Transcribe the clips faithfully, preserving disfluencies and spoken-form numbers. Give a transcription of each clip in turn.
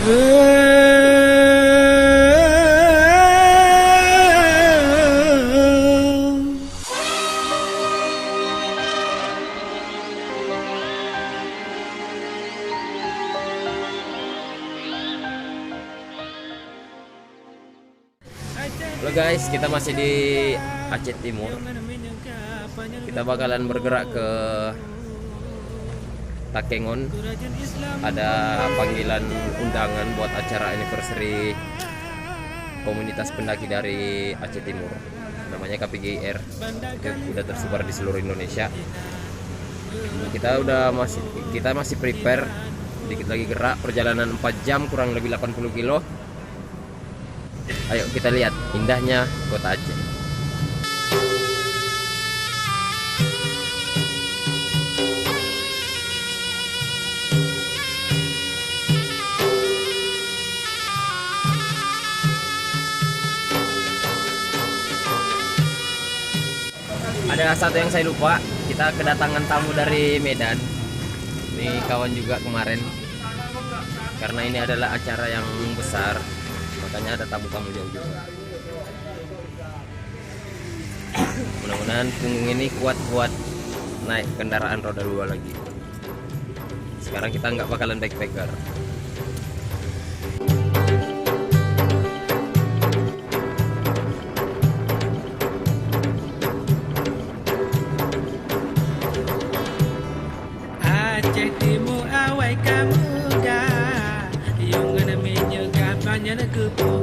Halo guys, kita masih di Aceh Timur. Kita bakalan bergerak ke Takengon. Ada panggilan undangan buat acara anniversary komunitas pendaki dari Aceh Timur. Namanya K P G I R. Itu udah tersebar di seluruh Indonesia. Kita udah masih kita masih prepare, dikit lagi gerak, perjalanan empat jam, kurang lebih delapan puluh kilo. Ayo kita lihat indahnya kota Aceh. Ada satu yang saya lupa, kita kedatangan tamu dari Medan. Ini kawan juga kemarin. Karena ini adalah acara yang besar, makanya ada tamu-tamu jauh juga. Mudah-mudahan punggung ini kuat buat naik kendaraan roda dua lagi. Sekarang kita nggak bakalan backpacker. Aceh Timu awai kamoe ga, yong ngon minyeuk gah banyan geupeu.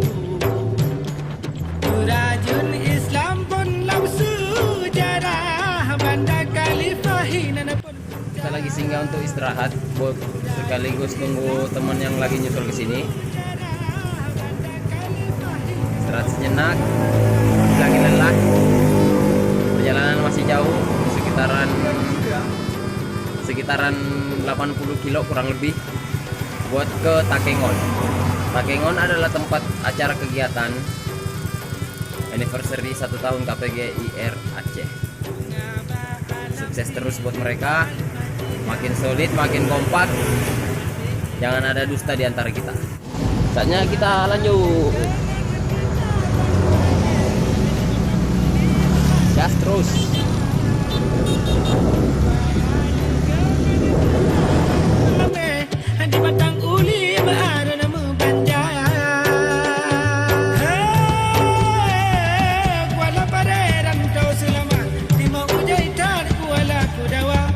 Urajun Islam pun lam sejarah, Banda Khalifah hinan pun. Kita lagi singgah untuk istirahat, buat sekaligus tunggu teman yang lagi nyusul ke sini. Istirahat sejenak, lagi lelah. Perjalanan masih jauh, sekitaran sekitaran delapan puluh kilo kurang lebih, buat ke Takengon. Takengon adalah tempat acara kegiatan anniversary satu tahun K P G I R Aceh. Sukses terus buat mereka, makin solid, makin kompak. Jangan ada dusta di antara kita. Saatnya kita lanjut. Gas terus. Di batang uli meuareueng meubanja. Kuala Paré rantau seulamat, timok ujai that kuala Kudawa.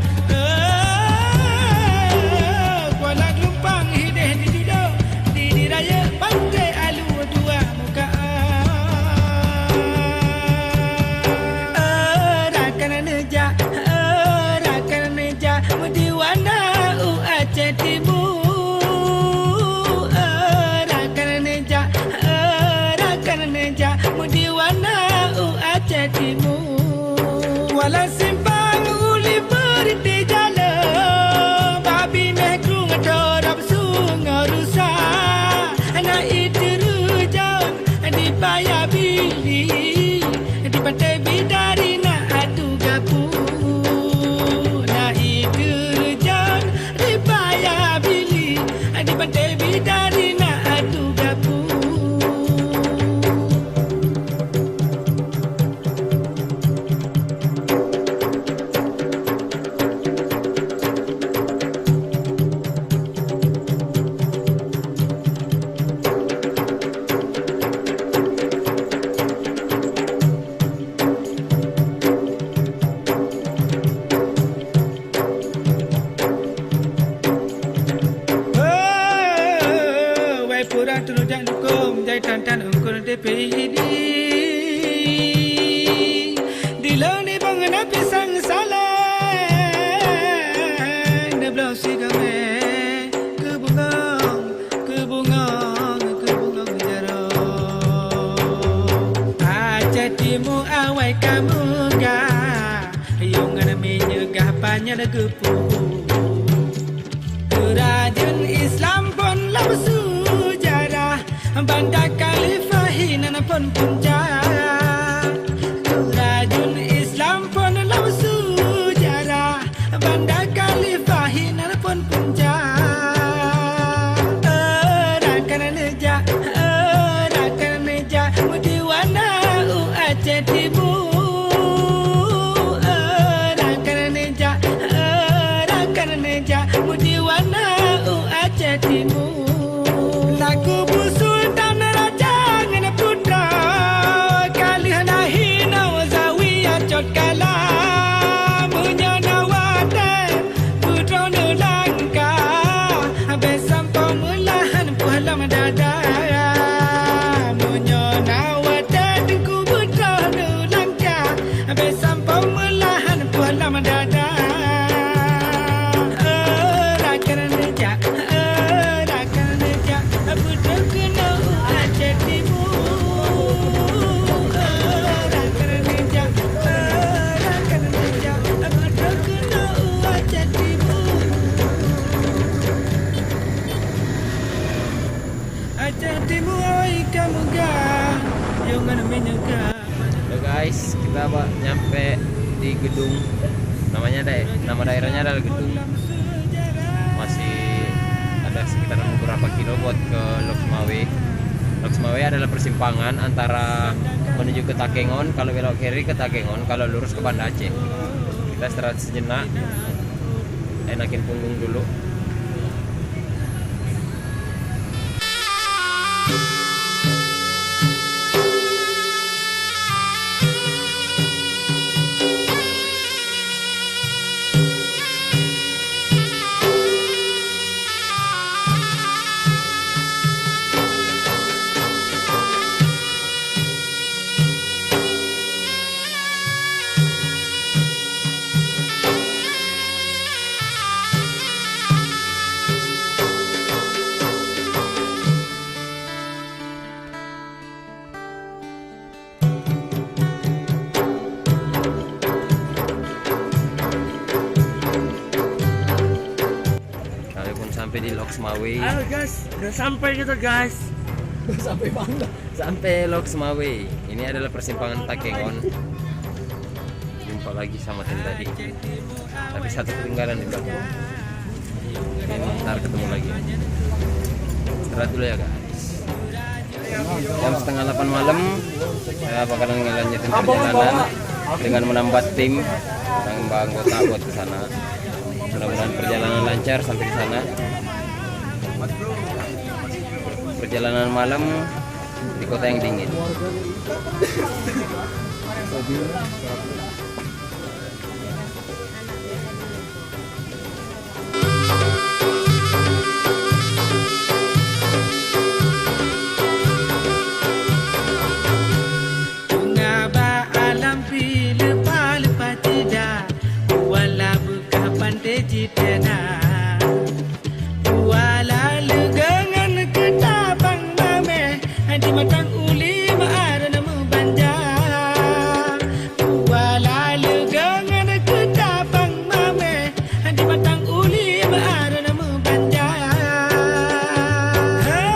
Kuala Geulumpang hideh di Judo, di, di Rayeuk Pantai Alu dua muka. Rakan neujak, rakan neujak, meudiwana u Aceh Timu. Rakan neujak, rakan neujak, meudiwana u Aceh Timu. Kuala Simpang uli Peureutih Jaleueng, Babi Meh Krueng Torop Sungai Rusa, na Iteureujan di Paya Bili, di Pantai Bidari na Atu Gapu, na Iteureujan di Paya Bili, di Pantai Bidari na Atu Gapu. Wai pura turujak dukung jai tan-tan ukur D P I D. Di lôn ibong na pisang salai, neubloe sigamé keu bungong, keu bungong, keu bungong jaroe. Aceh Timu awai kamoe ga, yong ngon minyeuk gah panyang geupeu. Urajun Islam pon lam sejarah, Banda Khalifah hinan pon punca. Urajun Islam pon lam sejarah, Banda Khalifah hinan pon punca. Eh, rakan Lam dada, meunyoe na watèe teungku beutôi neulangkah, bèk sampoe meulahan poh lam dada. Eh, rakan neujak, eh, rakan neujak, beutôi keunoe u Aceh Timu. Eh, rakan neujak, eh, rakan neujak, beutôi keunoe u Aceh Timu. Aceh Timu, oi, ka meugah, yongan meunyeugah. Halo guys, kita ba-, nyampe di gedung, namanya dae-, nama daerahnya adalah Gedung. Masih ada sekitar beberapa kilo buat ke Lhokseumawe. Lhokseumawe adalah persimpangan antara menuju ke Takengon, kalau belok kiri ke Takengon, kalau lurus ke Banda Aceh. Kita istirahat sejenak, enakin punggung dulu. Kami pun sampai di Lhokseumawe. Halo guys, udah sampai kita guys. Udah sampai mana? Sampai Lhokseumawe. Ini adalah persimpangan Takengon. Jumpa lagi sama tim tadi. Tapi satu ketinggalan di belakang. Ini ntar ketemu lagi. Istirahat dulu ya guys. Jam setengah delapan malam, saya bakalan ngelanjutin perjalanan dengan menambah tim, nambah anggota buat ke sana. Mudah-mudahan perjalanan lancar sampai ke sana. Perjalanan malam di kota yang dingin. Teungoh bak alam pih leupah-leupah ceudah, wala beukah panté cit na. Kuala leugeungan keutabang mamèh, di matang uli meu'ah na meubanja. Kuala leugeungan keutabang mamèh, di matang uli meu'ah na meubanja. Hei,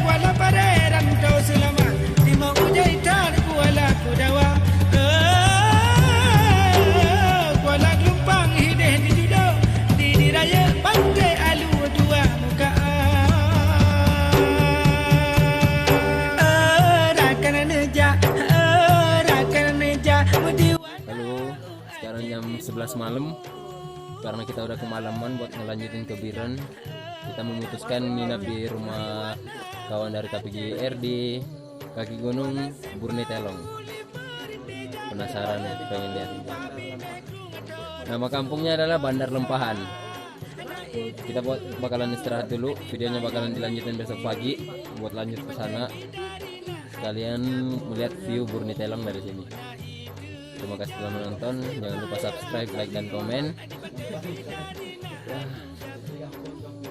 kuala paré rantau seulamat, di meu'ujai that kuala kudawa. Hei, kuala geulumpang hideh di judok, di, di rayeuk panté alu dua muka. Eh, rakan neujak, eh, rakan neujak, meudiwan. Halo, sekarang jam sebelas malam. Karena kita udah kemalaman buat ngelanjutin ke Bireuen, kita memutuskan nginap di rumah kawan dari Tapigi R di kaki gunung Burnitelong. Penasaran, pengen lihat. Nama kampungnya adalah Bandar Lempahan. Kita buat, bakalan istirahat dulu, videonya bakalan dilanjutin besok pagi buat lanjut ke sana. Sekalian melihat view Burnitelong dari sini. Terima kasih telah menonton. Jangan lupa subscribe, like, dan komen.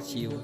See you.